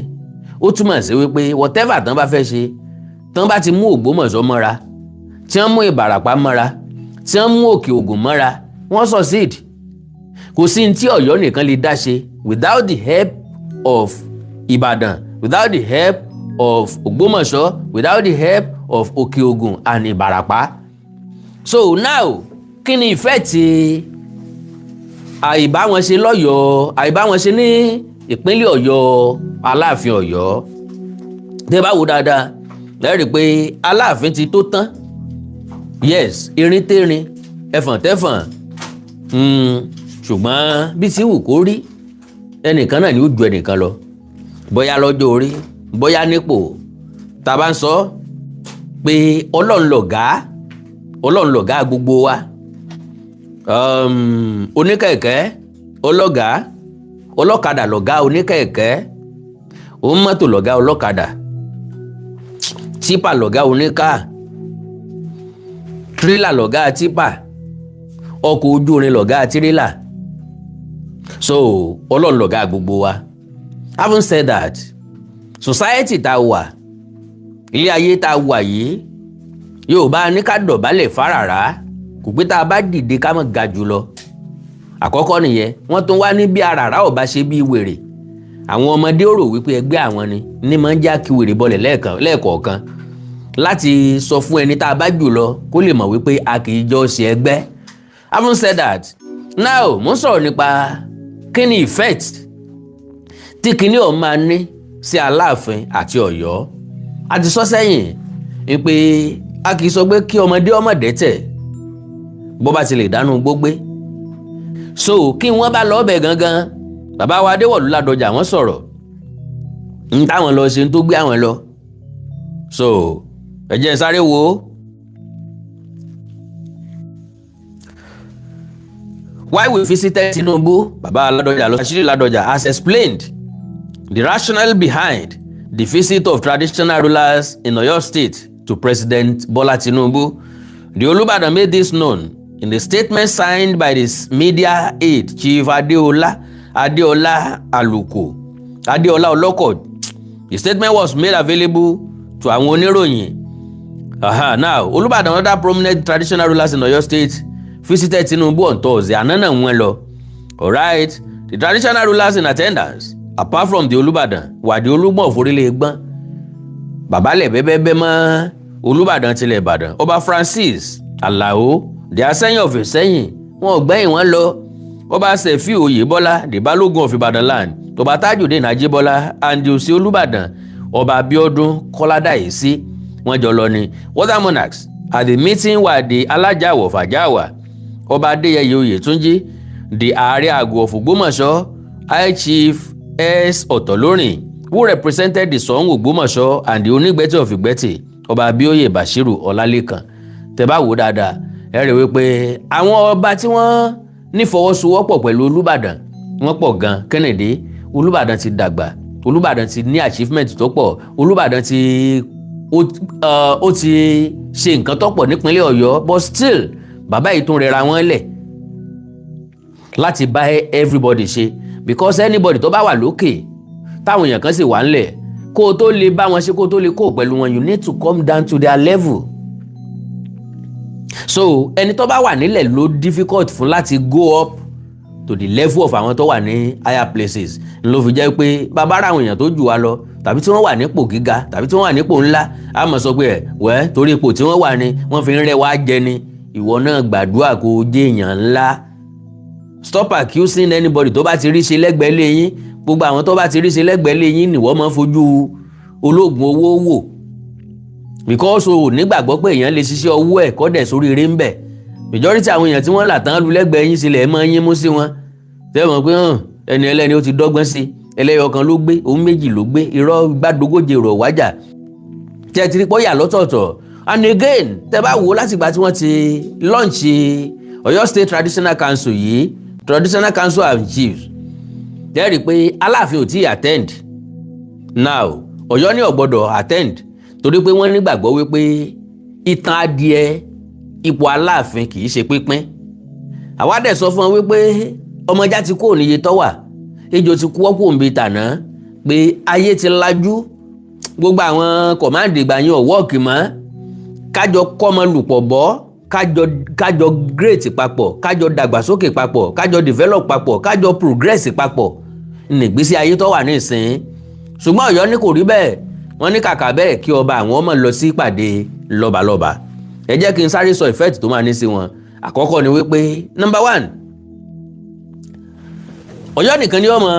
Ó túmọ̀ sí wípé whatever tán bá fẹ́ ṣe, tán bá ti mú Ògbómọ̀ṣọ́ mọ́ra, tí wọ́n mú Ìbàràpá mọ́ra, tí wọ́n mú Òkè Ògùn mọ́ra, wọ́n succeed. Kò sí ní tí Ọ̀yọ́ nìkan lè dá ṣe without the help of Ìbàdàn, without the help of Ògbómọ̀ṣọ́, without the help of Òkè Ògùn and Ìbàràpá. So now, kí ni ìfẹ́ tí àìbá wọn ṣe lọ́yọ̀ọ́, àìbá wọn ṣe ní ìpínlẹ̀ Ọ̀yọ́, Aláàfin Ọ̀yọ́? Tẹ́ bá wo dáadáa, ẹ rí i pé Aláàfin ti tó tán. Yes, irin tẹ́rin, ẹfọ̀n tẹ́fọ̀n, ṣùgbọ́n bí ti wù kó rí, ẹnìkan náà ni ó ju ẹnìkan lọ, bóyá lọ́jọ́ orí, bóyá nípò. Tá a bá ń sọ pé Ọlọ́run lọ̀gá, Ọlọ́run lọ̀gá gbogbo wa. Oníkẹ̀kẹ́ ọlọ́gàá, ọlọ́kadà lọ̀gá oníkẹ̀kẹ́, onímọ́tò lọ̀gá ọlọ́kadà, típà lọ̀gá oníkà, tírélà lọ̀gá típà, ọkọ̀ ojú irin lọ̀gá tírélà. So Ọlọ́run lọ̀gá gbogbo wa. Having said that, society tá a wà, ilé ayé tá a wà yìí, yóò bá ní ká dọ̀bálẹ̀ fáràrá, kò pé tá a bá dìde ká má ga jù lọ. Àkọ́kọ́ nìyẹn. Wọ́n tún wá ní bí àràrá ò bá ṣe bí wèrè, àwọn ọmọdé ó rò wípé ẹgbẹ́ àwọn ni ní máa ń já kí wèrè bọlẹ̀ lẹ́ẹ̀kọ̀ọ̀kan láti sọ fún ẹni tá a bá jù lọ kó lè mọ̀ wípé a kì í jọ ṣe ẹgbẹ́. Having said that, now mo ń sọ̀rọ̀ nípa kí ni effect tí kinní ọ̀hún máa ní sí Aláàfin àti Ọ̀yọ́. A ti sọ sẹ́yìn pé a kì í sọ pé kí ọmọdé ọmọdé tẹ̀ bó bá ti lè dánú gbógbé. So kí wọ́n bá lọ́ọ́ bẹ̀ gangan, bàbá wa Adéwọ̀lú Ládọjà, wọ́n sọ̀rọ̀ ń táwọn lọ ṣe ń tó gbé àwọn lọ. So ẹ jẹ́ n sáré wo. Why we visited Tinubu, Baba Ládọjà Rashidi Ládọjà has explained the rationale behind the visit of traditional rulers in Oyo State to President Bola Tinubu. The Olubadan made this known in the statement signed by the media aide, Chief Adeola Aluko, Adeola Oloko. The statement was made available to àwọn oníròyìn. Now, Olubadan and other prominent traditional rulers in Oyo State visited Tinubu on Thursday. Àná náà wọ́n lọ. Alright, the traditional rulers in attendance, apart from the Olubadan, were the Olúgbọ̀n of Orílẹ̀ Ẹ̀gbọ́n, babalẹ̀ bẹ́bẹ́bẹ́ mọ́ Olúbàdàn tilẹ̀ Ìbàdàn, Ọba Francis Alao, the Asẹ́yìn of Ìsẹ́yìn, wọn ò gbẹ́yìn wọn lọ, Ọba Sefiu Oyèbọ́lá, the Balógun of Ìbàdàn land, Ọba Tajudeen Ajíbọ́lá, and the Òsì Olúbàdàn, Ọba Abíọ́dún Kọ́ládàísí, wọ́n jọ lọ ni. Other monarchs at the meeting were the Alájàwọ̀ of Àjàwà, Ọba Adéyẹyè Oyètúnjí, the Ààrẹ Àgọ́ of Ògbómọ̀ṣọ́, High Chief S. Ọ̀tọ̀lórìn, who represented the Ṣọ̀ún Ògbómọ̀ṣọ́, and the Onígbẹ́tì of Ìgbẹ́tì, Ọba Abíóyè Bashiru Ọlálékan. Tẹ́ bá wò dáadáa, ẹ rí wípé àwọn ọba tí wọ́n nífọwọ́sowọ́pọ̀ pẹ̀lú Olúbàdàn, wọ́n pọ̀ gan. Kennedy, Olúbàdàn ti dàgbà, Olúbàdàn ti ní achievement tó pọ̀, Olúbàdàn ti ó ti ṣe nǹkan tó pọ̀ nípínlẹ̀ Ọ̀yọ́, but still bàbá yìí tún rẹra wọn lẹ̀ láti bá everybody ṣe, because anybody tó bá wà lókè táwọn èèyàn kan sì wà ńlẹ̀, kó o tó lè bá wọn ṣe, kó o tó lè kó pẹ̀lú wọn, you need to come down to their level. So ẹni tó bá wà nílẹ̀ ló difficult fún láti go up to the level of àwọn tó wà ní higher places. Ló fi jẹ́ pé bàbá ra àwọn èèyàn tó jù wá lọ, tàbí tí wọ́n wà nípò gíga, tàbí tí wọ́n wà nípò ńlá, á mọ̀ sọ pé ẹ̀ wẹ́ torí ipò tí wọ́n wà ní wọ́n fi ń rẹ́ wá jẹ ni. Ìwọ náà gbàdúrà kó o jẹ́ èèyàn ńlá. Stop accusing anybody tó bá ti rí ṣe lẹ́gbẹ̀ẹ́ lé yín. Gbogbo àwọn tó bá ti rí ṣe lẹ́gbẹ̀ẹ́ lé yín nìwọ́ máa ń fojú ológun owó wò, because o ò nígbàgbọ́ pé èèyàn lè ṣiṣẹ́ ọwọ́ ẹ̀ kọ́ dẹ̀ sórí eré ń bẹ̀. Majority àwọn èèyàn tí wọ́n là tán lu lẹ́gbẹ̀ẹ́ yín sílẹ̀ ẹ̀ máa ń yín mú sí wọn, tẹ́ mọ̀ pé hàn ẹni ẹlẹ́ni ó ti dọ́gbọ́n sí, ẹlẹ́yọ kan ló gbé, òun méjì ló gbé, irọ́ gbàdógójì rọ̀ wájà tẹ́ ẹ ti rí pọ́yà lọ́tọ̀ọ̀tọ̀. And again, tẹ́ bá wò ó, látìgbà tí wọ́n ti launch Ọ̀yọ́ State Traditional Council yìí, Traditional Council and Chiefs, tẹ́ rí i pé Aláàfin ò tí ì attend. Now, Ọ̀yọ́ ní ò gbọ́dọ̀ attend torí pé wọ́n nígbàgbọ́ wípé ìtàn adìẹ ipò Aláàfin kì í ṣe pínpín. Àwa dẹ̀ sọ fún wọn wípé ọmọjá ti kó níye tọ́wà, ejò ti kú ọ́pọ̀ òǹbí tàná. Pé ayé ti lajú, gbogbo àwọn command ìgbà yẹn ò work mọ́. Kájọ kọ́mọ lùpọ̀ bọ́, kájọ great papọ̀, kájọ dàgbàsókè papọ̀, kájọ develop papọ̀, kájọ progress papọ̀ nígbésí ayé tó wà ní ìsìn. Ṣùgbọ́n Ọ̀yọ́ ní kò rí bẹ́ẹ̀. Wọ́n ní kàkà bẹ́ẹ̀, kí ọba àwọn ọmọ lọ sí ìpàdé lọ́balọ́ba. Ẹ jẹ́ kí n sáré sọ effect tó máa ní sí wọn. Àkọ́kọ́ ni wípé, number one, Ọ̀yọ́ nìkan ni ọmọ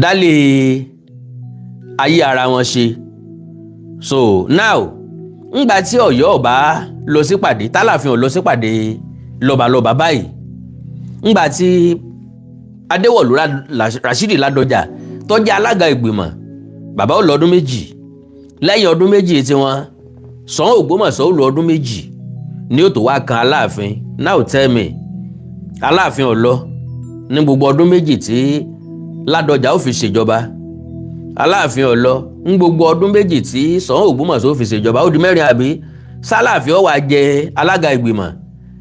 dálé ayé ara wọn ṣe. So now, ńgbà tí Ọ̀yọ́ ọba lọ sípàdé, tálàfin ò lọ sípàdé lọ́balọ́ba báyìí, ńgbà tí Adéwọ̀lú Rashidi Ládọjà tó jẹ́ alága ìgbìmọ̀, bàbá ó lọ ọdún 2. Lẹ́yìn ọdún 2 tiwọn, Ṣọ̀ún Ògbómọ̀ṣọ́ ó lọ ọdún 2 ní ó tó wá kan Aláàfin. Now tell me, Aláàfin ò lọ ní gbogbo ọdún 2 tí Ládọjà ó fi ṣèjọba. Aláàfin ò lọ ní gbogbo ọdún 2 tí Ṣọ̀ún Ògbómọ̀ṣọ́ ó fi ṣèjọba. Ó di mẹ́rin, àbí? Sálàfin ó wá jẹ alága ìgbìmọ̀,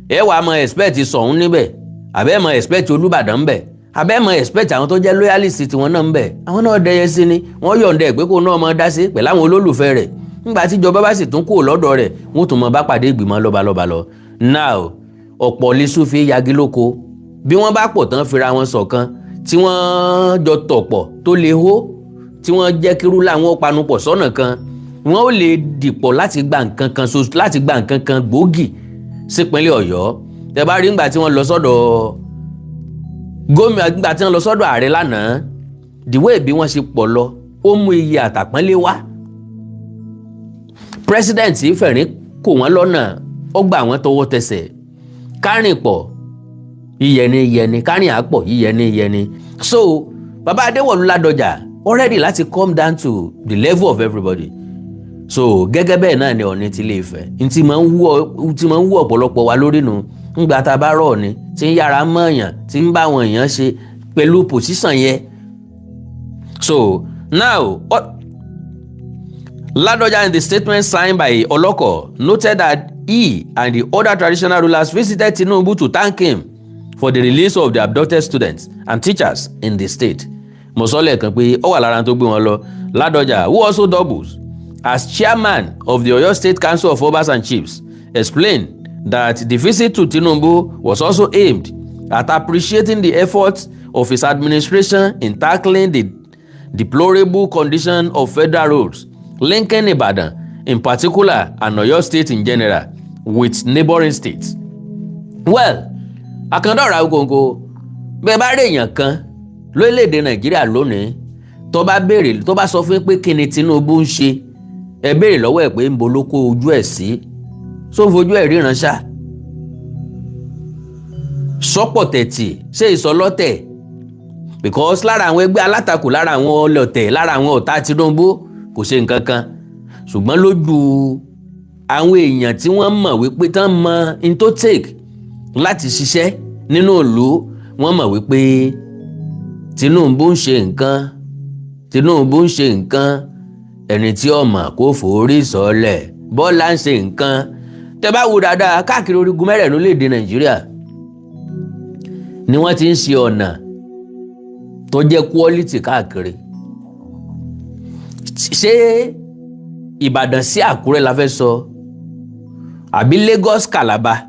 ẹ wàá mọ expect Ṣọ̀ún níbẹ̀, àbẹ́ mọ expect Olúbàdàn ńbẹ̀, àbẹ́ mọ expect àwọn tó jẹ́ loyalist tiwọn náà ńbẹ̀? Àwọn náà dẹyẹ sí ni wọ́n yọ̀ǹda ẹ̀ pé kó náà mọ dá sí pẹ̀lú àwọn olólùfẹ́ rẹ̀. Nígbà tíjọba bá sì tún kúrò lọ́dọ̀ rẹ̀, wọ́n tún mọ bá pàdé ìgbìmọ̀ lọ́balọ́ba lọ. Now, ọ̀pọ̀ lẹ́sùn fi yagi lóko. Bí wọ́n bá pọ̀ tán, fira wọn ṣọ̀kan, tí wọ́n jọ tọ̀pọ̀ tó lè hó, tí wọ́n jẹ́ kírú làwọn panupọ̀ sọ́nà kan, wọ́n ó lè dìpọ̀ láti gba nǹkan kan so, láti gba nǹkan kan gbòógì sípínlẹ̀ Ọ̀yọ́. Tẹ́ bá rí ńgbà tí wọ́n lọ sọ́dọ̀ gómìnà, ńgbà tí wọ́n lọ sọ́dọ̀ ààrẹ lánàá, the way bí wọ́n ṣe pọ̀ lọ, ó mú iye àtàpọ́nlé wá. President fẹ̀rín kò wọ́n lọ́nà, ó gbà wọ́n tọwọ́ tẹsẹ̀. Kárìn pọ̀ yíyẹni yẹni, kárìn àpọ̀ yíyẹni yẹni. So bàbá Adéwọ̀lú Ládọjà already láti come down to the level of everybody. So gẹ́gẹ́ bẹ́ẹ̀ náà ni Ọọ̀ni ti Ilé Ifẹ̀ ntí máa ń wú ọ̀pọ̀lọpọ̀ wa lórí nu. Ńgbà tá a bá rọ̀ Ọọ̀ni tí ń yára mọ̀ọ̀yàn, tí ń bá àwọn èèyàn ṣe pẹ̀lú position yẹn. So now, Ládọjà, in the statement signed by Oloko, noted that he and the other traditional rulers visited Tinubu to thank him for the release of the abducted students and teachers in the state. Mo sọ lẹ́ẹ̀kan pé ó wà lára tó gbé wọn lọ. Ládọjà, who also doubles as chairman of the Oyo State Council of Obas and Chiefs, explained that the visit to Tinubu was also aimed at appreciating the efforts of his administration in tackling the deplorable condition of federal roads linking Ibadan in particular and Oyo State in general with neighboring states. Well, Àkàndọ̀rọ̀ Awíkonko, bẹ́ẹ̀ bá rí èèyàn kan lórílẹ̀‐èdè Nàìjíríà lónìí tó bá béèrè, tó bá sọ fún pé kí ni Tinubu ń ṣe, ẹ béèrè lọ́wọ́ ẹ̀ pé ń bo ló kó ojú ẹ̀ sí, só ń fojú ẹ̀ ríran ṣá, sọ́pọ̀ tẹ̀tì ṣé ìsọlọ́tẹ̀? Because lára àwọn ẹgbẹ́ alátakò, lára àwọn ọlọ́tẹ̀, lára àwọn ọ̀tá Tinubu, kò ṣe nǹkan kan. Ṣùgbọ́n lójú àwọn èèyàn tí wọ́n mọ̀ wípé tán mọ in tó take láti ṣiṣẹ́ nínú ìlú, wọ́n mọ̀ wípé Tinubu ń ṣe nǹkan. Tinubu ń ṣe nǹkan. Ẹni tí ó mọ̀ kó forí sọlẹ̀. Bọ́lá ń ṣe nǹkan. Tẹ́ bá wo dáadáa, káàkiri orígun mẹ́rẹ̀ẹ̀rin orílẹ̀-èdè Nàìjíríà ni wọ́n ti ń ṣe ọ̀nà tó jẹ́ quality káàkiri. Ṣé Ìbàdàn sí Àkúrẹ́ la fẹ́ sọ, àbí Lagos Calabar,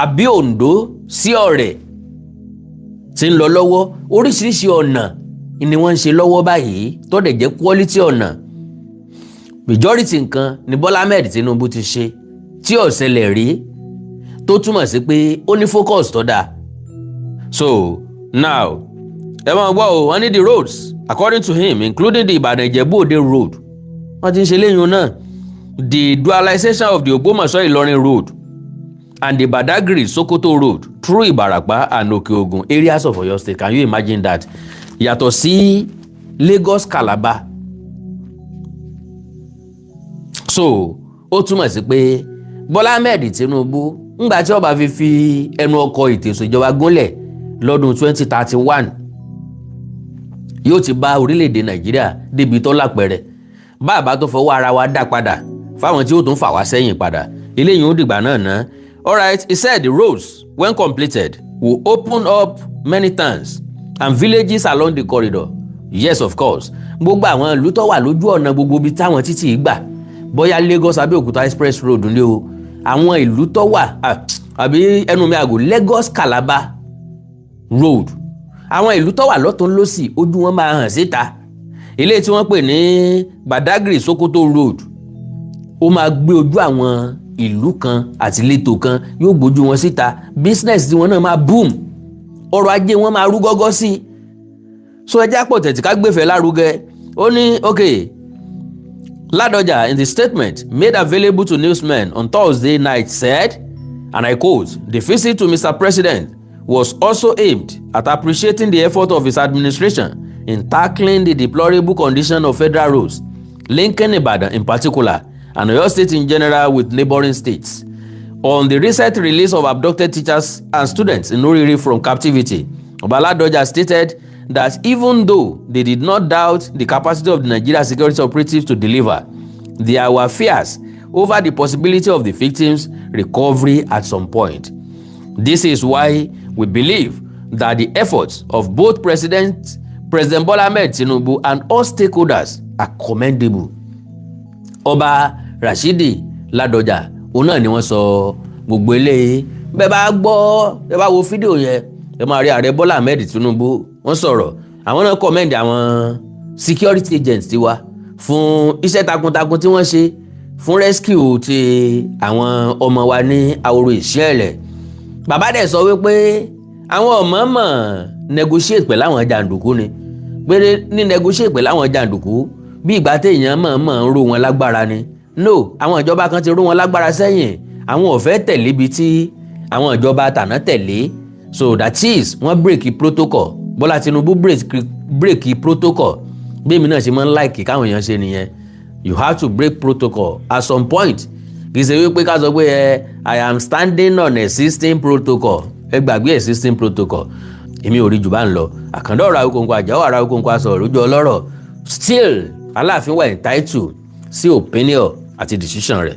àbí Oǹdó sí Ọ̀rẹ́ tí ń lọ lọ́wọ́? Oríṣiríṣi ọ̀nà ni wọ́n ń ṣe lọ́wọ́ báyìí tó dẹ̀ jẹ́ quality ọ̀nà. Majority nǹkan ni Bọ́lá Ahmed Tinubu ti ṣe tí ò ṣẹlẹ̀ rí, tó túmọ̀ sí pé ó ní focus tó dáa. So now, ẹ máa gbọ́ o. Wọ́n ní the roads, according to him, including the Ìbàdàn Ìjẹ̀bú Òde road, wọ́n ti ń ṣe léyìn náà, the dualization of the Ògbómọ̀ṣọ́ Ìlọrin road and the Badagry Sokoto road through Ìbàràpá and Òkè-Ògùn areas of Oyo State. Can you imagine that? Yàtọ̀ sí Lagos Calabar. So ó túmọ̀ sí pé Bọ́lá Ahmed Tinubu, ńgbà tí ó bá fi ẹnu ọkọ̀ ètò ìṣèjọba gúnlẹ̀ lọ́dún 2031, yóò ti bá orílẹ̀-èdè Nàìjíríà débi tó lápẹ̀rẹ̀. Bàbá tó fọwọ́ ara wa dá padà fáwọn tí ó tún fà wá sẹ́yìn padà, eléyìí ó dìgbà náà ná. Alright, he said the roads, when completed, will open up many towns and villages along the corridor. Yes, of course, gbogbo àwọn ìlú tó wà lójú ọ̀nà, gbogbo ibi táwọn títì gbà, bóyá Lagos Abẹ́òkúta Express Road ni o, àwọn ìlú tó wà, àbí ẹnu mi àgò, Lagos Calabar Road, àwọn ìlú tó wà lọ́tún lọ́sì, ojú wọn máa hàn síta. Ilé tí wọ́n pè ní Badagry Sokoto Road, ó máa gbé ojú àwọn ìlú kan àti ìletò kan, yóò gbójú wọn síta. Business tí wọn náà máa boom, ọrọ̀ ajé wọn máa rú gọ́gọ́ sí i. So ẹ jẹ́ àpò tẹ̀tí ká gbèfẹ́ lárugẹ. Ó ní okay. Ladoja, in the statement made available to newsmen on Thursday night, said, and I quote, "The visit to Mr. President was also aimed at appreciating the effort of his administration in tackling the deplorable condition of federal roads, linking Ibadan in particular and Oyo State in general with neighboring states. On the recent release of abducted teachers and students in Orire from captivity, Oba Ladoja stated that even though they did not doubt the capacity of the Nigeria security operatives to deliver, there were fears over the possibility of the victims' recovery at some point. This is why we believe that the efforts of both President Bola Ahmed Tinubu and all stakeholders are commendable." Ọba Rashidi Ládọjà òun náà ni wọ́n sọ gbogbo eléyìí. Bẹ́ẹ̀ bá gbọ́, bẹ́ẹ̀ bá wo fídíò yẹn, ẹ máa rí Ààrẹ Bọ́lá Ahmed Tinubu, wọ́n sọ̀rọ̀. Àwọn náà commend àwọn security agents tiwa fún iṣẹ́ takuntakun tí wọ́n ṣe fún rescue ti àwọn ọmọ wa ní Ahoro Ìṣẹ̀lẹ̀. Bàbá dẹ̀ sọ wípé àwọn ọ̀mọ̀ọ̀mọ̀ negotiate pẹ̀lú àwọn jàǹdùkú ni, pé ní negotiate pẹ̀lú àwọn jàǹdùkú, bí ìgbà téèyàn mọ̀ọ́mọ̀ ń ró wọn lágbára ni. No, àwọn ìjọba kan ti ró wọn lágbára sẹ́yìn, àwọn ò fẹ́ tẹ̀lé ibi tí àwọn ìjọba tàná tẹ̀lé. So that is, wọ́n break protocol. Bọ́lá Tinubu break protocol. Bí èmi náà ṣe máa ń like káwọn èèyàn ṣe nìyẹn. You have to break protocol at some point. Kì í ṣe wípé ká sọ pé ẹ I am standing on existing protocol. Ẹ gbàgbé existing protocol. Èmi ò rí jù bá ń lọ. Àkàndá ọ̀rọ̀ Awíkonko, àjàwọ̀ àrà Awíkonko, aṣọ lójú ọlọ́rọ̀. Still, Aláàfin wà entitled sí opinion àti decision rẹ̀.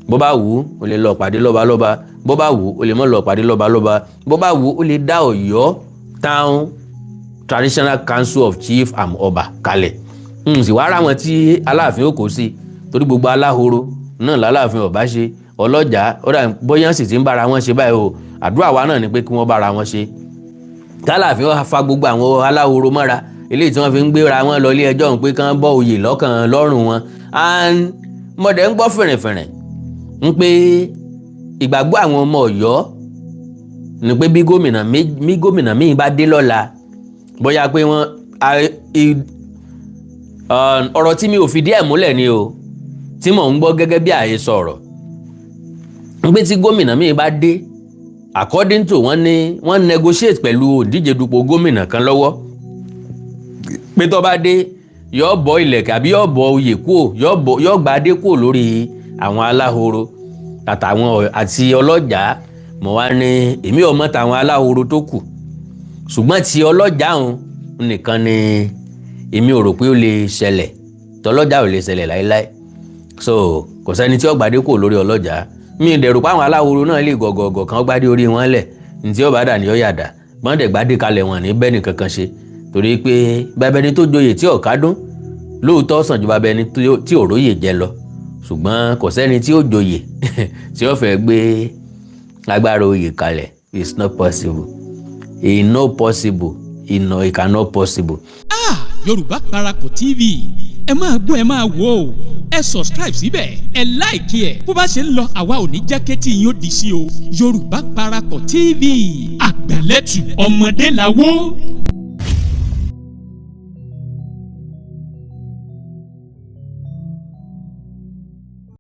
Bó bá wù ú, ó lè lọ pàdé lọ́balọ́ba. Bó bá wù ú, ó lè má lọ pàdé lọ́balọ́ba. Bó bá wù ú, ó lè dá Ọ̀yọ́ Town Traditional Council of Chief and Ọba kalẹ̀. N sì wá ra wọn tí Aláàfin ó kó sí, torí gbogbo aláhoro náà lálàáfin ọba ṣe ọlọ́jà. Ó dà bóyá sì ti ń bára wọn ṣe báyìí o. Àdúrà wa náà ni pé kí wọ́n bára wọn ṣe, kálàáfin wá fa gbogbo àwọn aláhoro mọ́ra, eléyìí tí wọ́n fi ń gbéra wọn lọ ilé ẹjọ́ pé kán bọ́ oyè lọ́kàn lọ́rùn wọn. And mọ̀dẹ̀ ń gbọ́ fìrìnfìrìn ń pé ìgbàgbọ́ àwọn ọmọ Ọ̀yọ́ ni pé bí gómìnà míì bá dé lọ́la, bóyá pé wọ́n, ọ̀rọ̀ tí mi ò fìdí ẹ̀ múlẹ̀ ni o, tí mò ń gbọ́ gẹ́gẹ́ bí àhesọ ọ̀rọ̀, ń pé tí gómìnà míì bá dé, according to wọ́n ní wọ́n negotiate pẹ̀lú òǹdíje dupò gómìnà kan lọ́wọ́, pé tó bá dé, yóò bọ́ ilẹ̀kẹ̀ àbí yóò bọ́ oyè kúò, yóò gba adé kúò lórí àwọn aláhoro àtàwọn àti ọlọ́jà. Mọ̀ wá ní èmi ò mọ̀ tàwọn aláhoro tó kù, ṣùgbọ́n ti ọlọ́jà òun nìkan ni èmi ò rò pé ó lè ṣẹlẹ̀. Tọlọ́jà ò lè ṣẹlẹ̀ láéláé. So kò sẹ́ni tí ó gbadé kúò lórí ọlọ́jà. Mi ì dẹ̀rù pé àwọn aláhoro náà lè gọ̀gọ̀gọ̀ kan gbadé orí wọn lẹ̀. Ní tí ó bá dà ní ó yàdà gbọ́n dẹ̀ gbadé kalẹ̀, wọn ní bẹ́ẹ̀ nìkankan ṣe, torí pé bàbá ẹni tó joyè tí ò kádùn lóòótọ́ sàn ju bàbá ẹni tí ò róyè jẹ lọ. Ṣùgbọ́n kò sẹ́ni tí ó joyè tí ó fẹ́ gbé agbára oyè kalẹ̀. It's not possible, it's not possible, it cannot possible. Ah, Yorùbá Parapọ̀ TV, ẹ máa gbọ́, ẹ máa wò ó. Ẹ subscribe síbẹ̀, ẹ like ẹ̀. Bó bá ṣe ń lọ, àwa ò ní jẹ́ kétí yín ó di sí o. Yorùbá Parapọ̀ TV, àgbàlẹ́tù ọmọdé làwọ́.